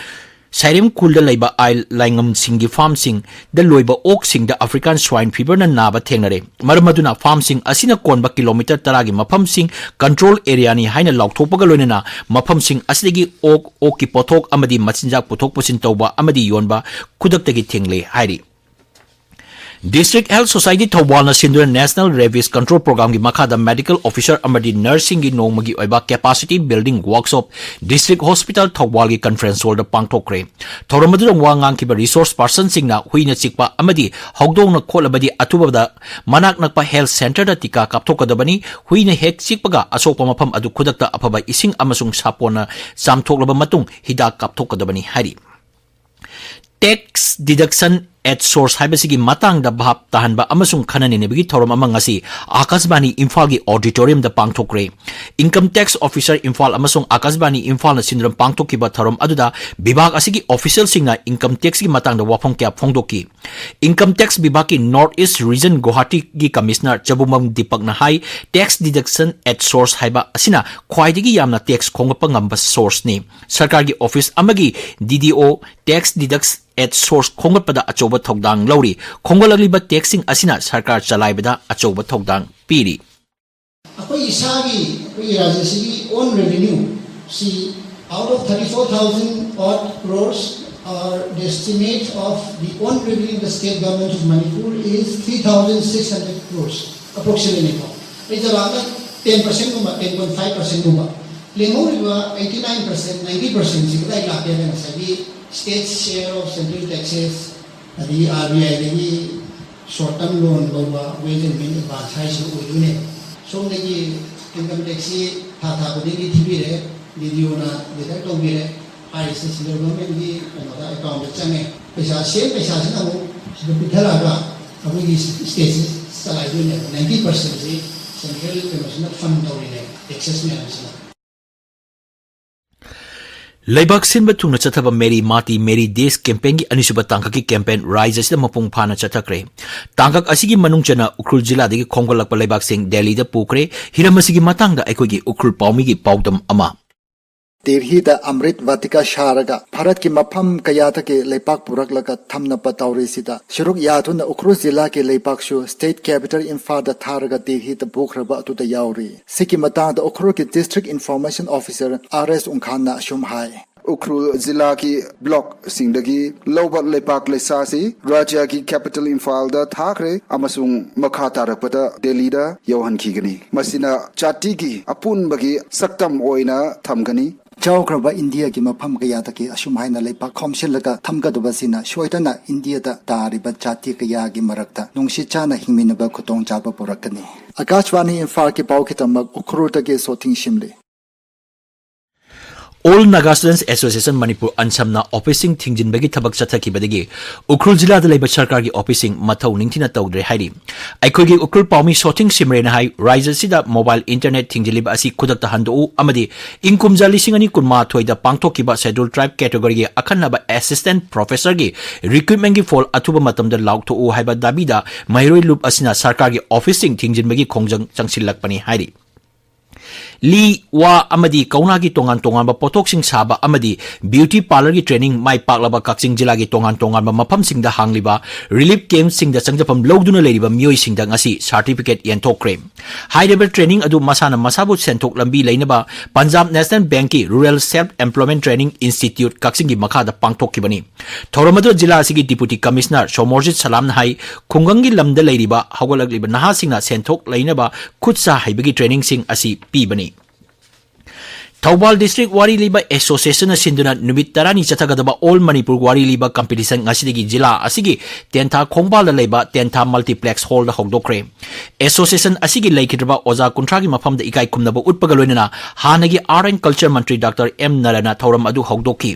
ꯁꯥꯏꯔꯦꯝ ꯈꯨꯜꯗ ꯂꯩꯕ ꯑꯥꯏ ꯂꯥꯏꯉꯝ ꯁꯤꯡꯒꯤ ꯐꯥꯔꯝꯁꯤꯡꯗ ꯂꯣꯏꯕ ꯑꯣꯛꯁꯤꯡꯗ African Swine Feverꯅ ꯅꯥꯕ ꯊꯦꯡꯅꯔꯦ꯫ ꯃꯔꯝ ꯑꯗꯨꯅ ꯐꯥꯔꯝꯁꯤꯡ ꯑꯁꯤꯅ ꯀꯣꯟꯕ ꯀꯤꯂꯣꯃꯤꯇꯔ ꯇꯔꯥꯒꯤ ꯃꯐꯝꯁꯤꯡ ꯀꯟꯇ꯭ꯔꯣꯜ ꯑꯦꯔꯤꯌꯥꯅꯤ ꯍꯥꯏꯅ ꯂꯥꯎꯊꯣꯛꯄꯒ ꯂꯣꯏꯅꯅ ꯃꯐꯝꯁꯤꯡ ꯑꯁꯤꯗꯒꯤ ꯑꯣꯛ, ꯑꯣꯛꯀꯤ ꯄꯣꯠꯊꯣꯛ ꯑꯃꯗꯤ ꯃꯆꯤꯟꯖꯥꯛ ꯄꯨꯊꯣꯛ ꯄꯨꯁꯤꯟ ꯇꯧꯕ ꯑꯃꯗꯤ ꯌꯣꯟꯕ ꯈꯨꯗꯛꯇꯒꯤ ꯊꯤꯡꯂꯦ ꯍꯥꯏꯔꯤ꯫ District Health Society ꯊꯧꯕꯥꯜꯅ ꯁꯤꯟꯗꯨꯅ National Rabies Control Programꯒꯤ ꯃꯈꯥꯗ medical officer ꯑꯃꯗꯤ ꯅꯔꯁꯁꯤꯡꯒꯤ ꯅꯣꯡꯃꯒꯤ ꯑꯣꯏꯕ capacity building workshop District Hospital ꯊꯧꯕꯥꯜꯒꯤ conference hallꯗ ꯄꯥꯡꯊꯣꯛꯈ꯭ꯔꯦ꯫ ꯊꯧꯔꯝ ꯑꯗꯨꯗ ꯋꯥ ꯉꯥꯡꯈꯤꯕ resource personꯁꯤꯡꯅ ꯍꯨꯏꯅ ꯆꯤꯛꯄ ꯑꯃꯗꯤ ꯍꯧꯗꯣꯡꯅ ꯈꯣꯠꯂꯕꯗꯤ ꯑꯊꯨꯕꯗ ꯃꯅꯥꯛ ꯅꯛꯄ health centreꯗ ꯇꯤꯀꯥ ꯀꯥꯞꯊꯣꯛꯀꯗꯕꯅꯤ꯫ ꯍꯨꯏꯅ ꯍꯦꯛ ꯆꯤꯛꯄꯒ ꯑꯁꯣꯛꯄ ꯃꯐꯝ ꯑꯗꯨ ꯈꯨꯗꯛꯇ ꯑꯐꯕ ꯏꯁꯤꯡ ꯑꯃꯁꯨꯡ ꯁꯥꯄꯣꯟꯅ ꯆꯥꯝꯊꯣꯛꯂꯕ ꯃꯇꯨꯡ ꯍꯤꯗꯥꯛ ꯀꯥꯞꯊꯣꯛꯀꯗꯕꯅꯤ ꯍꯥꯏꯔꯤ꯫ Tax deduction at Source ꯍꯥꯏꯕꯁꯤꯒꯤ ꯃꯇꯥꯡꯗ ꯚꯥꯞ ꯇꯥꯍꯟꯕ ꯑꯃꯁꯨꯡ ꯈꯟꯅ ꯅꯩꯅꯕꯒꯤ ꯊꯧꯔꯝ ꯑꯃ ꯉꯁꯤ ꯑꯀꯥꯁꯕꯥꯅꯤ ꯏꯝꯐꯥꯜꯒꯤ auditoriumꯗ ꯄꯥꯡꯊꯣꯛꯈ꯭ꯔꯦ꯫ Income Tax Officer ꯏꯝꯐꯥꯜ ꯑꯃꯁꯨꯡ ꯑꯀꯥꯁꯕꯥꯅꯤ ꯏꯝꯐꯥꯜꯅ ꯁꯤꯟꯗꯨꯅ ꯄꯥꯡꯊꯣꯛꯈꯤꯕ ꯊꯧꯔꯝ ꯑꯗꯨꯗ ꯚꯤꯚꯥꯒ ꯑꯁꯤꯒꯤ officialꯁꯤꯡꯅ income taxꯀꯤ ꯃꯇꯥꯡꯗ ꯋꯥꯐꯝ ꯀꯌꯥ ꯐꯣꯡꯗꯣꯛꯈꯤ꯫ Income Tax ꯚꯤꯚꯥꯒꯀꯤ North East Region ꯒꯨꯋꯥꯍꯥꯇꯤꯒꯤ Commissioner ꯆꯕꯨꯃꯝ ꯗꯤꯄꯛꯅ high, tax deduction at source ꯍꯥꯏꯕ ꯑꯁꯤꯅ ꯈ꯭ꯋꯥꯏꯗꯒꯤ ꯌꯥꯝꯅ tax ꯈꯣꯝꯒꯠꯄ ꯉꯝꯕ sourceꯅꯤ꯫ ꯁꯔꯀꯥꯔꯒꯤ office ꯑꯃꯒꯤ D D O tax deduct at source ꯈꯣꯝꯒꯠꯄꯗ ꯑꯆꯧꯕ ꯊꯧꯗꯥꯡ ꯂꯧꯔꯤ꯫ ꯈꯣꯝꯒꯠꯂꯛꯂꯤꯕ taxꯁꯤꯡ ꯑꯁꯤꯅ ꯁꯔꯀꯥꯔ ꯆꯂꯥꯏꯕꯗ ꯑꯆꯧꯕ ꯊꯧꯗꯥꯡ ꯄꯤꯔꯤ꯫ ꯑꯩꯈꯣꯏ ꯏꯁꯥꯒꯤ, ꯑꯩꯈꯣꯏꯒꯤ ꯔꯥꯖ꯭ꯌꯁꯤꯒꯤ own revenue ꯁꯤ, out of thirty-four thousand odd crores, our, the estimate of the own revenue of the state government of Manipur is three thousand six hundred crores approximately ꯀꯣ꯫ ꯑꯩ ꯆꯥꯎꯔꯥꯛꯅ ten percentꯒꯨꯝꯕ, ten point five percentꯒꯨꯝꯕ꯫ ꯂꯦꯝꯍꯧꯔꯤꯕ eighty-nine percent, ninety percentꯁꯤ ꯀꯗꯥꯏ ꯂꯥꯛꯀꯦ ꯍꯥꯏꯕꯗ ꯉꯁꯥꯏꯒꯤ state share of central taxes, ꯑꯗꯒꯤ R B I ꯗꯒꯤ short term loan ꯂꯧꯕ, wage and meal advance ꯍꯥꯏꯔꯤꯁꯤꯅ ꯑꯣꯏꯗꯣꯏꯅꯦꯕ꯫ ꯁꯣꯝꯗꯒꯤ income taxꯁꯤ ꯊꯥ ꯊꯥ ꯈꯨꯗꯤꯡꯒꯤ ꯊꯤꯕꯤꯔꯦ, D D Oꯅ deduct ꯇꯧꯕꯤꯔꯦ, ꯍꯥꯏꯔꯤꯁꯦ central governmentꯀꯤ ꯀꯩꯅꯣꯗ, accountꯇ ꯆꯪꯉꯦ꯫ ꯄꯩꯁꯥ, same ꯄꯩꯁꯥꯁꯤꯅ ꯑꯃꯨꯛ ꯁꯤꯗ ꯄꯤꯊꯔꯛꯑꯒ ꯑꯩꯈꯣꯏꯒꯤ stateꯁꯤ ꯆꯂꯥꯏꯗꯣꯏꯅꯦꯕ꯫ Ninety percentꯁꯤ central ꯀꯩꯅꯣꯁꯤꯅ fund ꯇꯧꯔꯤꯅꯦꯕ, taxes ꯃꯌꯥꯝꯁꯤꯅ꯫ ꯂꯩꯕꯥꯛ ꯁꯤꯟꯕ ꯊꯨꯡꯅ ꯆꯠꯊꯕ Meri Mati Meri Desh campaignꯒꯤ ꯑꯅꯤꯁꯨꯕ ꯇꯥꯡꯀꯛꯀꯤ campaign ꯔꯥꯖ꯭ꯌ ꯑꯁꯤꯗ ꯃꯄꯨꯡ ꯐꯥꯅ ꯆꯠꯊꯈ꯭ꯔꯦ꯫ ꯇꯥꯡꯀꯛ ꯑꯁꯤꯒꯤ ꯃꯅꯨꯡ ꯆꯟꯅ ꯎꯈ꯭ꯔꯨꯜ ꯖꯤꯂꯥꯗꯒꯤ ꯈꯣꯝꯒꯠꯂꯛꯄ ꯂꯩꯕꯥꯛꯁꯤꯡ ꯗꯦꯜꯂꯤꯗ ꯄꯨꯈ꯭ꯔꯦ꯫ ꯍꯤꯔꯝ ꯑꯁꯤꯒꯤ ꯃꯇꯥꯡꯗ ꯑꯩꯈꯣꯏꯒꯤ ꯎꯈ꯭ꯔꯨꯜ ꯄꯥꯎꯃꯤꯒꯤ ꯄꯥꯎꯗꯝ ꯑꯃ꯫ ꯗꯦꯜꯍꯤꯗ ꯑꯃ꯭ꯔꯤꯠ ꯚꯥꯇꯤꯀꯥ ꯁꯥꯔꯒ ꯚꯥꯔꯠꯀꯤ ꯃꯐꯝ ꯀꯌꯥꯗꯒꯤ ꯂꯩꯕꯥꯛ ꯄꯨꯔꯛꯂꯒ ꯊꯝꯅꯕ ꯇꯧꯔꯤꯁꯤꯗ ꯁꯔꯨꯛ ꯌꯥꯗꯨꯅ ꯎꯈ꯭ꯔꯨꯜ ꯖꯤꯂꯥꯒꯤ ꯂꯩꯕꯥꯛꯁꯨ state capital ꯏꯝꯐꯥꯜꯗ ꯊꯥꯔꯒ ꯗꯦꯜꯍꯤꯗ ꯄꯨꯈ꯭ꯔꯕ ꯑꯗꯨꯗ ꯌꯥꯎꯔꯤ꯫ ꯁꯤꯒꯤ ꯃꯇꯥꯡꯗ ꯎꯈ꯭ꯔꯨꯜꯒꯤ District Information Officer R S ꯎꯪꯈꯥꯟꯅ ꯑꯁꯨꯝ ꯍꯥꯏ꯫ ꯎꯈ꯭ꯔꯨꯜ ꯖꯤꯂꯥꯒꯤ blockꯁꯤꯡꯗꯒꯤ ꯂꯧꯕ ꯂꯩꯕꯥꯛ ꯂꯩꯁꯥꯁꯤ ꯔꯥꯖ꯭ꯌꯒꯤ capital ꯏꯝꯐꯥꯜꯗ ꯊꯥꯈ꯭ꯔꯦ ꯑꯃꯁꯨꯡ ꯃꯈꯥ ꯇꯥꯔꯛꯄꯗ ꯗꯦꯜꯂꯤꯗ ꯌꯧꯍꯟꯈꯤꯒꯅꯤ꯫ ꯃꯁꯤꯅ ꯖꯥꯇꯤꯒꯤ ꯑꯄꯨꯟꯕꯒꯤ ꯁꯛꯇꯝ ꯑꯣꯏꯅ ꯊꯝꯒꯅꯤ꯫ ꯆꯥꯎꯈ꯭ꯔꯕ ꯏꯟꯗꯤꯌꯥꯒꯤ ꯃꯐꯝ ꯀꯌꯥꯗꯒꯤ ꯑꯁꯨꯝ ꯍꯥꯏꯅ ꯂꯩꯕꯥꯛ ꯈꯣꯝꯁꯤꯜꯂꯒ ꯊꯝꯒꯗꯕꯁꯤꯅ ꯁꯣꯏꯗꯅ ꯏꯟꯗꯤꯌꯥꯗ ꯇꯥꯔꯤꯕ ꯖꯥꯇꯤ ꯀꯌꯥꯒꯤ ꯃꯔꯛꯇ ꯅꯨꯡꯁꯤ ꯆꯥꯟꯅ ꯍꯤꯡꯃꯤꯟꯅꯕ ꯈꯨꯗꯣꯡꯆꯥꯕ ꯄꯨꯔꯛꯀꯅꯤ꯫ ꯑꯀꯥꯁꯕꯥꯅꯤ ꯏꯝꯐꯥꯜꯒꯤ ꯄꯥꯎꯒꯤꯗꯃꯛ ꯎꯈ꯭ꯔꯨꯜꯗꯒꯤ ꯁꯣꯊꯤꯡ ꯁꯤꯝꯂꯤ꯫ All Naga Students Association Manipur, ꯑꯟꯁꯝꯅ ꯑꯣꯐꯤꯁꯁꯤꯡ ꯊꯤꯡꯖꯤꯟꯕꯒꯤ ꯊꯕꯛ ꯆꯠꯊꯈꯤꯕꯗꯒꯤ ꯎꯈ꯭ꯔꯨꯜ ꯖꯤꯂꯥꯗ ꯂꯩꯕ ꯁꯔꯀꯥꯔꯒꯤ ꯑꯣꯐꯤꯁꯁꯤꯡ ꯃꯊꯧ ꯅꯤꯡꯊꯤꯅ ꯇꯧꯗ꯭ꯔꯦ ꯍꯥꯏꯔꯤ꯫ ꯑꯩꯈꯣꯏꯒꯤ ꯎꯈ꯭ꯔꯨꯜ ꯄꯥꯎꯃꯤ ꯁꯣꯊꯤꯡ ꯁꯤꯝꯔꯦꯅ ꯍꯥꯏ, ꯔꯥꯖ꯭ꯌ ꯑꯁꯤꯗ ꯃꯣꯕꯥꯏꯜ ꯏꯟꯇꯔꯅꯦꯠ ꯊꯤꯡꯖꯤꯜꯂꯤꯕ ꯑꯁꯤ ꯈꯨꯗꯛꯇ ꯍꯟꯗꯣꯛꯎ ꯑꯃꯗꯤ ꯏꯪ ꯀꯨꯝꯖꯥ ꯂꯤꯁꯤꯡ ꯑꯅꯤ ꯀꯨꯟꯃꯥꯊꯣꯏꯗ ꯄꯥꯡꯊꯣꯛꯈꯤꯕ Scheduled Tribe categoryꯒꯤ ꯑꯈꯟꯅꯕ assistant professorꯒꯤ recruitmentꯒꯤ ꯐꯣꯜ ꯑꯊꯨꯕ ꯃꯇꯝꯗ ꯂꯥꯎꯊꯣꯛꯎ ꯍꯥꯏꯕ ꯗꯥꯕꯤꯗ ꯃꯍꯩꯔꯣꯏ ꯂꯨꯞ ꯑꯁꯤꯅ ꯁꯔꯀꯥꯔꯒꯤ ꯑꯣꯐꯤꯁꯁꯤꯡ ꯊꯤꯡꯖꯤꯟꯕꯒꯤ ꯈꯣꯡꯖꯪ ꯆꯪꯁꯤꯜꯂꯛꯄꯅꯤ ꯍꯥꯏꯔꯤ꯫ ꯂꯤ, ꯋꯥ ꯑꯃꯗꯤ ꯀꯧꯅꯥꯒꯤ ꯇꯣꯉꯥꯟ ꯇꯣꯉꯥꯟꯕ ꯄꯣꯠꯊꯣꯛꯁꯤꯡ ꯁꯥꯕ ꯑꯃꯗꯤ beauty parlourꯒꯤ training ꯃꯥꯏ ꯄꯥꯛꯂꯕ ꯀꯛꯆꯤꯡ ꯖꯤꯂꯥꯒꯤ ꯇꯣꯉꯥꯟ ꯇꯣꯉꯥꯟꯕ ꯃꯐꯝꯁꯤꯡꯗ ꯍꯥꯡꯂꯤꯕ relief campꯁꯤꯡꯗ ꯆꯪꯖꯐꯝ ꯂꯧꯗꯨꯅ ꯂꯩꯔꯤꯕ ꯃꯤꯑꯣꯏꯁꯤꯡꯗ ꯉꯁꯤ certificate ꯌꯦꯟꯊꯣꯛꯈ꯭ꯔꯦ꯫ ꯍꯥꯏꯔꯤꯕ training ꯑꯗꯨ ꯃꯁꯥꯅ ꯃꯁꯥꯕꯨ ꯁꯦꯟꯊꯣꯛ ꯂꯝꯕꯤ ꯂꯩꯅꯕ Punjab National Bankꯀꯤ Rural Self Employment Training Institute ꯀꯛꯆꯤꯡꯒꯤ ꯃꯈꯥꯗ ꯄꯥꯡꯊꯣꯛꯈꯤꯕꯅꯤ꯫ ꯊꯧꯔꯝ ꯑꯗꯨꯗ ꯖꯤꯂꯥ ꯑꯁꯤꯒꯤ Deputy Commissioner ꯁꯣꯃꯣꯔꯖꯤꯠ ꯁꯂꯥꯝꯅ ꯍꯥꯏ, ꯈꯨꯡꯒꯪꯒꯤ ꯂꯝꯗ ꯂꯩꯔꯤꯕ ꯍꯧꯒꯠꯂꯛꯂꯤꯕ ꯅꯍꯥꯁꯤꯡꯅ ꯁꯦꯟꯊꯣꯛ ꯂꯩꯅꯕ ꯈꯨꯠ ꯁꯥ ꯍꯩꯕꯒꯤ trainingꯁꯤꯡ ꯑꯁꯤ ꯄꯤꯕꯅꯤ꯫ ꯊꯧꯕꯥꯜ district ꯋꯥꯔꯤ ꯂꯤꯕ associationꯅ ꯁꯤꯟꯗꯨꯅ ꯅꯨꯃꯤꯠ ꯇꯔꯥꯅꯤ ꯆꯠꯊꯒꯗꯕ All Manipur ꯋꯥꯔꯤ ꯂꯤꯕ competition ꯉꯁꯤꯗꯒꯤ ꯖꯤꯂꯥ ꯑꯁꯤꯒꯤ ꯇꯦꯟꯊꯥ ꯈꯣꯡꯕꯥꯜꯗ ꯂꯩꯕ ꯇꯦꯟꯊꯥ multiplex hallꯗ ꯍꯧꯗꯣꯛꯈ꯭ꯔꯦ꯫ Association ꯑꯁꯤꯒꯤ ꯂꯩꯈꯤꯗ꯭ꯔꯕ ꯑꯣꯖꯥ ꯀꯨꯟꯊ꯭ꯔꯥꯒꯤ ꯃꯐꯝꯗ ꯏꯀꯥꯏ ꯈꯨꯝꯅꯕ ꯎꯠꯄꯒ ꯂꯣꯏꯅꯅ ꯍꯥꯟꯅꯒꯤ Art and Culture Mantri Doctor M ꯅꯔꯥꯅ ꯊꯧꯔꯝ ꯑꯗꯨ ꯍꯧꯗꯣꯛꯈꯤ꯫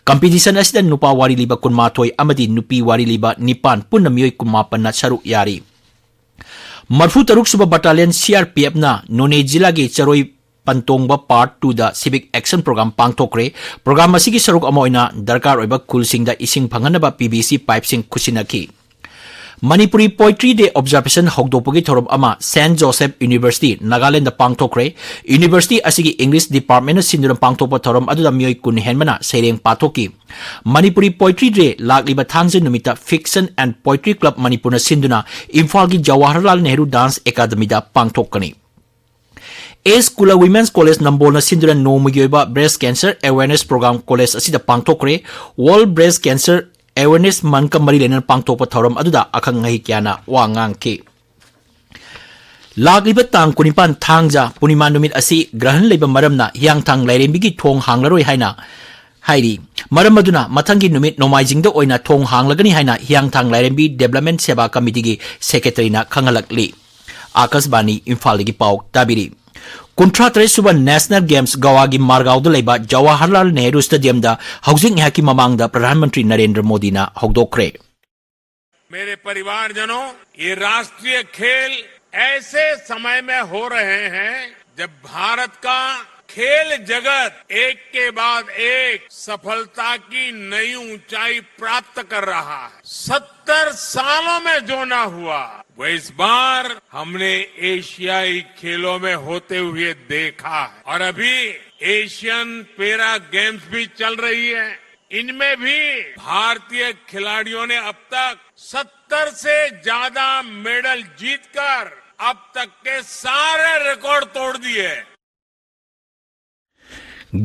Competition ꯑꯁꯤꯗ ꯅꯨꯄꯥ ꯋꯥꯔꯤ ꯂꯤꯕ ꯀꯨꯟꯃꯥꯊꯣꯏ ꯑꯃꯗꯤ ꯅꯨꯄꯤ ꯋꯥꯔꯤ ꯂꯤꯕ ꯅꯤꯄꯥꯟ, ꯄꯨꯟꯅ ꯃꯤꯑꯣꯏ ꯀꯨꯟꯃꯥꯄꯟꯅ ꯁꯔꯨꯛ ꯌꯥꯔꯤ꯫ ꯃꯔꯤꯐꯨ ꯇꯔꯨꯛ ꯁꯨꯕ Battalion CRPFꯅ ꯅꯣꯅꯦ ꯖꯤꯂꯥꯒꯤ ꯆꯔꯣꯏ ꯄꯟꯇꯣꯡꯕ Part twoꯗ civic action program ꯄꯥꯡꯊꯣꯛꯈ꯭ꯔꯦ꯫ Program ꯑꯁꯤꯒꯤ ꯁꯔꯨꯛ ꯑꯃ ꯑꯣꯏꯅ ꯗꯔꯀꯥꯔ ꯑꯣꯏꯕ ꯈꯨꯜꯁꯤꯡꯗ ꯏꯁꯤꯡ ꯐꯪꯍꯟꯅꯕ PVC pipeꯁꯤꯡ ꯈꯨꯠꯁꯤꯟꯅꯈꯤ꯫ Manipuri Poetry Day observation ꯍꯧꯗꯣꯛꯄꯒꯤ ꯊꯧꯔꯝ ꯑꯃ Saint Joseph University, Nagaland ꯄꯥꯡꯊꯣꯛꯈ꯭ꯔꯦ꯫ University ꯑꯁꯤꯒꯤ English Departmentꯅ ꯁꯤꯟꯗꯨꯅ ꯄꯥꯡꯊꯣꯛꯄ ꯊꯧꯔꯝ ꯑꯗꯨꯗ ꯃꯤꯑꯣꯏ ꯀꯨꯟ ꯍꯦꯟꯕꯅ ꯁꯩꯔꯦꯡ ꯄꯥꯊꯣꯛꯈꯤ꯫ Manipuri Poetry Day ꯂꯥꯛꯂꯤꯕ ꯊꯥꯡꯖ ꯅꯨꯃꯤꯠꯇ Fiction and Poetry Club ꯃꯅꯤꯄꯨꯔꯅ ꯁꯤꯟꯗꯨꯅ ꯏꯝꯐꯥꯜꯒꯤ ꯖꯋꯥꯍꯔꯂꯥꯜ ꯅꯦꯍꯔꯨ Dance Academyꯗ ꯄꯥꯡꯊꯣꯛꯀꯅꯤ꯫ ꯑꯦꯁ ꯀꯨꯂ Women's College ꯅꯝꯕꯣꯜꯅ ꯁꯤꯟꯗꯨꯅ ꯅꯣꯡꯃꯒꯤ ꯑꯣꯏꯕ Breast Cancer Awareness Program college ꯑꯁꯤꯗ ꯄꯥꯡꯊꯣꯛꯈ꯭ꯔꯦ꯫ World Breast Cancer Awareness Monthꯀ ꯃꯔꯤ ꯂꯩꯅꯅ ꯄꯥꯡꯊꯣꯛꯄ ꯊꯧꯔꯝ ꯑꯗꯨꯗ ꯑꯈꯪ ꯑꯍꯩ ꯀꯌꯥꯅ ꯋꯥ ꯉꯥꯡꯈꯤ꯫ ꯂꯥꯛꯂꯤꯕ ꯇꯥꯡ ꯀꯨꯟꯅꯤꯄꯥꯟ ꯊꯥꯡꯖ ꯄꯨꯔꯅꯤꯃꯥ ꯅꯨꯃꯤꯠ ꯑꯁꯤ ꯒ꯭ꯔꯍꯟ ꯂꯩꯕ ꯃꯔꯝꯅ ꯍꯤꯌꯥꯡꯊꯥꯡ ꯂꯥꯏꯔꯦꯝꯕꯤꯒꯤ ꯊꯣꯡ ꯍꯥꯡꯂꯔꯣꯏ ꯍꯥꯏꯅ ꯍꯥꯏꯔꯤ꯫ ꯃꯔꯝ ꯑꯗꯨꯅ ꯃꯊꯪꯒꯤ ꯅꯨꯃꯤꯠ ꯅꯣꯡꯃꯥꯏꯖꯤꯡꯗ ꯑꯣꯏꯅ ꯊꯣꯡ ꯍꯥꯡꯂꯒꯅꯤ ꯍꯥꯏꯅ ꯍꯤꯌꯥꯡꯊꯥꯡ ꯂꯥꯏꯔꯦꯝꯕꯤ Development Seva Committeeꯒꯤ Secretaryꯅ ꯈꯪꯍꯜꯂꯛꯂꯤ꯫ ꯑꯥꯀꯥꯁꯕꯥꯅꯤ ꯏꯝꯐꯥꯜꯗꯒꯤ ꯄꯥꯎ ꯇꯥꯕꯤꯔꯤ꯫ ꯀꯨꯟꯊ꯭ꯔꯥ ꯇꯔꯦꯠ ꯁꯨꯕ National Games ꯒꯋꯥꯒꯤ ꯃꯥꯔꯒꯥꯎꯗ ꯂꯩꯕ ꯖꯋꯥꯍꯔꯂꯥꯜ ꯅꯦꯍꯔꯨ ꯁ꯭ꯇꯦꯗꯤꯌꯝꯗ ꯍꯧꯖꯤꯛ ꯉꯥꯏꯍꯥꯛꯀꯤ ꯃꯃꯥꯡꯗ ꯄ꯭ꯔꯙꯥꯟ ꯃꯟꯇ꯭ꯔꯤ ꯅꯔꯦꯟꯗ꯭ꯔ ꯃꯣꯗꯤꯅ ꯍꯧꯗꯣꯛꯈ꯭ꯔꯦ꯫ मेरे परिवारजनों, ये राष्ट्रीय खेल ऐसे समय में हो रहे हैं जब भारत का खेल जगत एक के बाद एक सफलता की नई ऊंचाई प्राप्त कर रहा है। सत्तर सालों में जो ना हुआ, वो इस बार हमने एशियाई खेलों में होते हुए देखा है। और अभी एशियन पैरा गेम्स भी चल रही है। इनमें भी भारतीय खिलाड़ियों ने अब तक सत्तर से ज्यादा मेडल जीतकर अब तक के सारे रिकॉर्ड तोड़ दिए।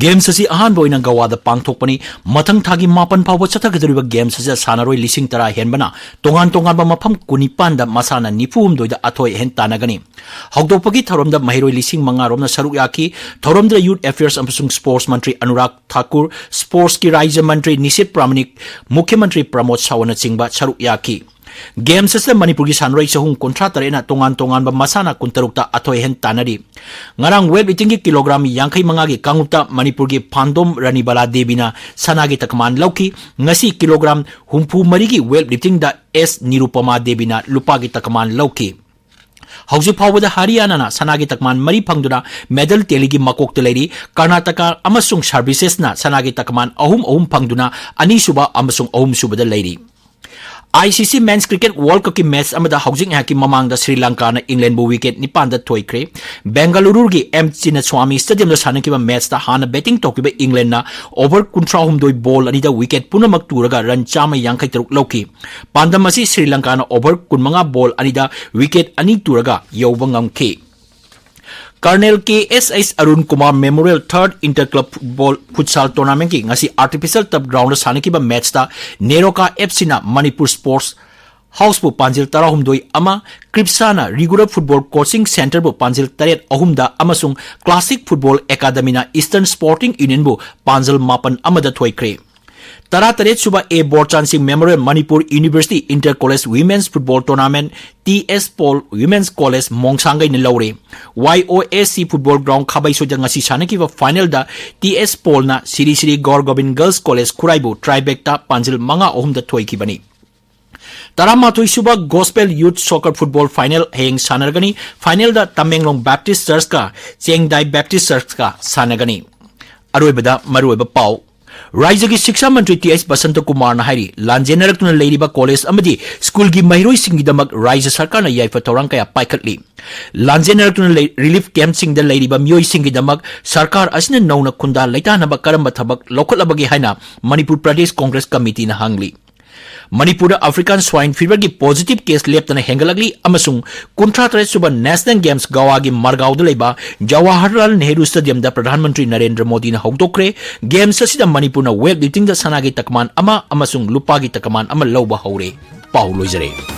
Games ꯑꯁꯤ ꯑꯍꯥꯟꯕ ꯑꯣꯏꯅ ꯒꯋꯥꯗ ꯄꯥꯡꯊꯣꯛꯄꯅꯤ꯫ ꯃꯊꯪ ꯊꯥꯒꯤ ꯃꯥꯄꯟ ꯐꯥꯎꯕ ꯆꯠꯊꯒꯗꯧꯔꯤꯕ games ꯑꯁꯤꯗ ꯁꯥꯟꯅꯔꯣꯏ ꯂꯤꯁꯤꯡ ꯇꯔꯥ ꯍꯦꯟꯕꯅ ꯇꯣꯉꯥꯟ ꯇꯣꯉꯥꯟꯕ ꯃꯐꯝ ꯀꯨꯟꯅꯤꯄꯥꯟꯗ ꯃꯁꯥꯟꯅ ꯅꯤꯐꯨ ꯍꯨꯝꯗꯣꯏꯗ ꯑꯊꯣꯏ ꯑꯍꯦꯟ ꯇꯥꯟꯅꯒꯅꯤ꯫ ꯍꯧꯗꯣꯛꯄꯒꯤ ꯊꯧꯔꯝꯗ ꯃꯍꯩꯔꯣꯏ ꯂꯤꯁꯤꯡ ꯃꯉꯥ ꯔꯣꯝꯅ ꯁꯔꯨꯛ ꯌꯥꯈꯤ꯫ ꯊꯧꯔꯝꯗꯨꯗ Youth Affairs ꯑꯃꯁꯨꯡ Sports ꯃꯟꯇ꯭ꯔꯤ ꯑꯅꯨꯔꯥꯒ ꯊꯥꯀꯨꯔ, Sports ꯀꯤ ꯔꯥꯖ꯭ꯌ ꯃꯟꯇ꯭ꯔꯤ ꯅꯤꯁꯤꯠ ꯄ꯭ꯔꯥꯃꯥꯅꯤꯛ, ꯃꯨꯈ꯭ꯌ ꯃꯟꯇ꯭ꯔꯤ ꯄ꯭ꯔꯃꯣꯗ ꯁꯥꯋꯟꯅꯆꯤꯡꯕ ꯁꯔꯨꯛ ꯌꯥꯈꯤ꯫ Games ꯑꯁꯤꯗ ꯃꯅꯤꯄꯨꯔꯒꯤ ꯁꯥꯟꯅꯔꯣꯏ ꯆꯍꯨꯝ ꯀꯨꯟꯊ꯭ꯔꯥ ꯇꯔꯦꯠꯅ ꯇꯣꯉꯥꯟ ꯇꯣꯉꯥꯟꯕ ꯃꯁꯥꯟꯅ ꯀꯨꯟꯇꯔꯨꯛꯇ ꯑꯊꯣꯏ ꯑꯍꯦꯟ ꯇꯥꯟꯅꯔꯤ꯫ ꯉꯔꯥꯡ weight lifting ꯒꯤ ꯀꯤꯂꯣꯒ꯭ꯔꯥꯝ ꯌꯥꯡꯈꯩ ꯃꯉꯥꯒꯤ ꯀꯥꯡꯂꯨꯞꯇ ꯃꯅꯤꯄꯨꯔꯒꯤ ꯐꯥꯟꯗꯣꯝ ꯔꯥꯅꯤꯕꯥꯂꯥ ꯗꯦꯕꯤꯅ ꯁꯅꯥꯒꯤ ꯇꯀꯃꯥꯟ ꯂꯧꯈꯤ꯫ ꯉꯁꯤ ꯀꯤꯂꯣꯒ꯭ꯔꯥꯝ ꯍꯨꯝꯐꯨ ꯃꯔꯤꯒꯤ weight lifting ꯗ ꯑꯦꯁ ꯅꯤꯔꯨꯄꯃꯥ ꯗꯦꯕꯤꯅ ꯂꯨꯄꯥꯒꯤ ꯇꯀꯃꯥꯟ ꯂꯧꯈꯤ꯫ ꯍꯧꯖꯤꯛ ꯐꯥꯎꯕꯗ ꯍꯔꯤꯌꯥꯅꯥꯅ ꯁꯅꯥꯒꯤ ꯇꯀꯃꯥꯟ ꯃꯔꯤ ꯐꯪꯗꯨꯅ medal tally ꯒꯤ ꯃꯀꯣꯛꯇ ꯂꯩꯔꯤ꯫ ꯀꯔꯅꯥꯇꯀꯥ ꯑꯃꯁꯨꯡ ꯁꯔꯚꯤꯁꯦꯁꯅ ꯁꯅꯥꯒꯤ ꯇꯀꯃꯥꯟ ꯑꯍꯨꯝ ꯑꯍꯨꯝ ꯐꯪꯗꯨꯅ ꯑꯅꯤꯁꯨꯕ ꯑꯃꯁꯨꯡ ꯑꯍꯨꯝꯁꯨꯕꯗ ꯂꯩꯔꯤ꯫ I C C Men's Cricket World Cup ꯀꯤ match ꯑꯃꯗ ꯍꯧꯖꯤꯛ ꯉꯥꯏꯍꯥꯛꯀꯤ ꯃꯃꯥꯡꯗ ꯁ꯭ꯔꯤ ꯂꯪꯀꯥꯅ ꯏꯪꯂꯦꯟꯕꯨ wicket ꯅꯤꯄꯥꯟꯗ ꯊꯣꯏꯈ꯭ꯔꯦ꯫ ꯕꯦꯡꯒꯂꯨꯔꯨꯒꯤ ꯑꯦꯝ ꯆꯤꯟꯅꯁ꯭ꯋꯥꯃꯤ ꯁ꯭ꯇꯦꯗꯤꯌꯝꯗ ꯁꯥꯟꯅꯈꯤꯕ match ꯇ ꯍꯥꯟꯅ batting ꯇꯧꯈꯤꯕ ꯏꯪꯂꯦꯟꯅ over ꯀꯨꯟꯊ꯭ꯔꯥ ꯍꯨꯝꯗꯣꯏ ball ꯑꯅꯤꯗ wicket ꯄꯨꯝꯅꯃꯛ ꯇꯨꯔꯒ run ꯆꯥꯝꯃ ꯌꯥꯡꯈꯩ ꯇꯔꯨꯛ ꯂꯧꯈꯤ꯫ ꯄꯥꯟꯗꯝ ꯑꯁꯤ ꯁ꯭ꯔꯤ ꯂꯪꯀꯥꯅ over ꯀꯨꯟꯃꯉꯥ ball ꯑꯅꯤꯗ wicket ꯑꯅꯤ ꯇꯨꯔꯒ ꯌꯧꯕ ꯉꯝꯈꯤ꯫ Colonel K S H Arun Kumar Memorial Third Inter Club Football Futsal Tournament ꯀꯤ ꯉꯁꯤ artificial turf ground ꯗ ꯁꯥꯟꯅꯈꯤꯕ match ꯇ ꯅꯦꯔꯣꯀꯥ F C ꯅ ꯃꯅꯤꯄꯨꯔ Sports House ꯕꯨ ꯄꯥꯟꯖꯤꯜ ꯇꯔꯥꯍꯨꯝꯗꯣꯏ ꯑꯃ, ꯀ꯭ꯔꯤꯞꯁꯥꯅ Rigora Football Coaching Centre ꯕꯨ ꯄꯥꯟꯖꯤꯜ ꯇꯔꯦꯠ ꯑꯍꯨꯝꯗ ꯑꯃꯁꯨꯡ Classic Football Academy ꯅ Eastern Sporting Union ꯕꯨ ꯄꯥꯟꯖꯤꯜ ꯃꯥꯄꯟ ꯑꯃꯗ ꯊꯣꯏꯈ꯭ꯔꯦ꯫ ꯇꯔꯥꯇꯔꯦꯠ ꯁꯨꯕ A Borchan Singh memorial Manipur university inter college women's football tournament T S Paul women's college ꯃꯣꯡꯁꯥꯡꯒꯩꯅ ꯂꯧꯔꯦ꯫ ꯋꯥꯏ ꯑꯣ ꯑꯦꯁ ꯁꯤ ꯐꯨꯠꯕꯣꯜ ꯒ꯭ꯔꯥꯎꯟ ꯈꯥꯕꯩꯁꯣꯏꯗ ꯉꯁꯤ ꯁꯥꯟꯅꯈꯤꯕ ꯐꯥꯏꯅꯦꯜꯗ ꯇꯤ ꯑꯦꯁ ꯄꯣꯜꯅ ꯁꯤꯔꯤ ꯁꯤꯔꯤ ꯒꯧꯔ ꯒꯣꯕꯤꯟ ꯒꯔꯜꯁ ꯀꯣꯂꯦꯖ ꯈꯨꯔꯥꯏꯕꯨ ꯇ꯭ꯔꯥꯏꯕꯦꯛꯇ ꯄꯥꯟꯖꯤꯜ ꯃꯉꯥ ꯑꯍꯨꯝꯗ ꯊꯣꯏꯈꯤꯕꯅꯤ꯫ ꯇꯔꯥꯃꯥꯊꯣꯏ ꯁꯨꯕ ꯒꯣꯁꯄꯦꯜ ꯌꯨꯠ ꯁꯣꯀꯔ ꯐꯨꯠꯕꯣꯜ ꯐꯥꯏꯅꯦꯜ ꯍꯌꯦꯡ ꯁꯥꯟꯅꯔꯒꯅꯤ꯫ ꯐꯥꯏꯅꯦꯜꯗ ꯇꯃꯦꯡꯂꯣꯡ ꯕꯦꯞꯇꯤꯁ ꯆꯔꯆꯀ ꯆꯦꯡꯗꯥꯏ ꯕꯦꯞꯇꯤꯁ ꯆꯔꯆꯀ ꯁꯥꯟꯅꯒꯅꯤ꯫ ꯑꯔꯣꯏꯕꯗ ꯃꯔꯨꯑꯣꯏꯕ ꯄꯥꯎ꯫ ꯔꯥꯏꯖ꯭ꯌꯒꯤ ꯁꯤꯛꯁꯥ ꯃꯟꯇ꯭ꯔꯤ ꯇꯤ ꯑꯩꯆ ꯕꯁꯟꯇ ꯀꯨꯃꯥꯔꯅ ꯍꯥꯏꯔꯤ, ꯂꯥꯟꯖꯦꯟꯅꯔꯛꯇꯨꯅ ꯂꯩꯔꯤꯕ ꯀꯣꯂꯦꯖ ꯑꯃꯗꯤ ꯁ꯭ꯀꯨꯜꯒꯤ ꯃꯍꯩꯔꯣꯏꯁꯤꯡꯒꯤꯗꯃꯛ ꯔꯥꯏꯖ꯭ꯌ ꯁꯔꯀꯥꯔꯅ ꯌꯥꯏꯐ ꯊꯧꯔꯥꯡ ꯀꯌꯥ ꯄꯥꯏꯈꯠꯂꯤ꯫ ꯂꯥꯟꯖꯦꯟꯅꯔꯛꯇꯨꯅ ꯂꯩ-, ꯔꯤꯂꯤꯐ ꯀꯦꯝꯞꯁꯤꯡꯗ ꯂꯩꯔꯤꯕ ꯃꯤꯑꯣꯏꯁꯤꯡꯒꯤꯗꯃꯛ ꯁꯔꯀꯥꯔ ꯑꯁꯤꯅ ꯅꯧꯅ ꯈꯨꯟꯗꯥ ꯂꯩꯇꯥꯅꯕ ꯀꯔꯝꯕ ꯊꯕꯛ ꯂꯧꯈꯠꯂꯕꯒꯦ ꯍꯥꯏꯅ ꯃꯅꯤꯄꯨꯔ ꯄ꯭ꯔꯗꯦꯁ ꯀꯣꯡꯒ꯭ꯔꯦꯁ ꯀꯃꯤꯇꯤꯅ ꯍꯪꯂꯤ꯫ ꯃꯅꯤꯄꯨꯔꯗ ꯑꯐ꯭ꯔꯤꯀꯥꯟ ꯁ꯭ꯋꯥꯏꯟ ꯐꯤꯚꯔꯒꯤ ꯄꯣꯖꯤꯇꯤꯚ ꯀꯦꯁ ꯂꯦꯞꯇꯅ ꯍꯦꯟꯒꯠꯂꯛꯂꯤ ꯑꯃꯁꯨꯡ ꯀꯨꯟꯊ꯭ꯔꯥ ꯇꯔꯦꯠ ꯁꯨꯕ ꯅꯦꯁꯅꯦꯜ ꯒꯦꯝꯁ ꯒꯋꯥꯒꯤ ꯃꯔꯒꯥꯎꯗ ꯂꯩꯕ ꯖꯋꯥꯍꯔꯂꯥꯜ ꯅꯦꯍꯔꯨ ꯁ꯭ꯇꯦꯗꯤꯌꯝꯗ ꯄ꯭ꯔꯙꯥꯟ ꯃꯟꯇ꯭ꯔꯤ ꯅꯔꯦꯟꯗ꯭ꯔ ꯃꯣꯗꯤꯅ ꯍꯧꯗꯣꯛꯈ꯭ꯔꯦ꯫ ꯒꯦꯝꯁ ꯑꯁꯤꯗ ꯃꯅꯤꯄꯨꯔꯅ ꯋꯦꯠ ꯂꯤꯐꯇꯤꯡꯗ ꯁꯅꯥꯒꯤ ꯇꯀꯃꯥꯟ ꯑꯃ ꯑꯃꯁꯨꯡ ꯂꯨꯄꯥꯒꯤ ꯇꯀꯃꯥꯟ ꯑꯃ ꯂꯧꯕ ꯍꯧꯔꯦ꯫ ꯄꯥꯎ ꯂꯣꯏꯖꯔꯦ꯫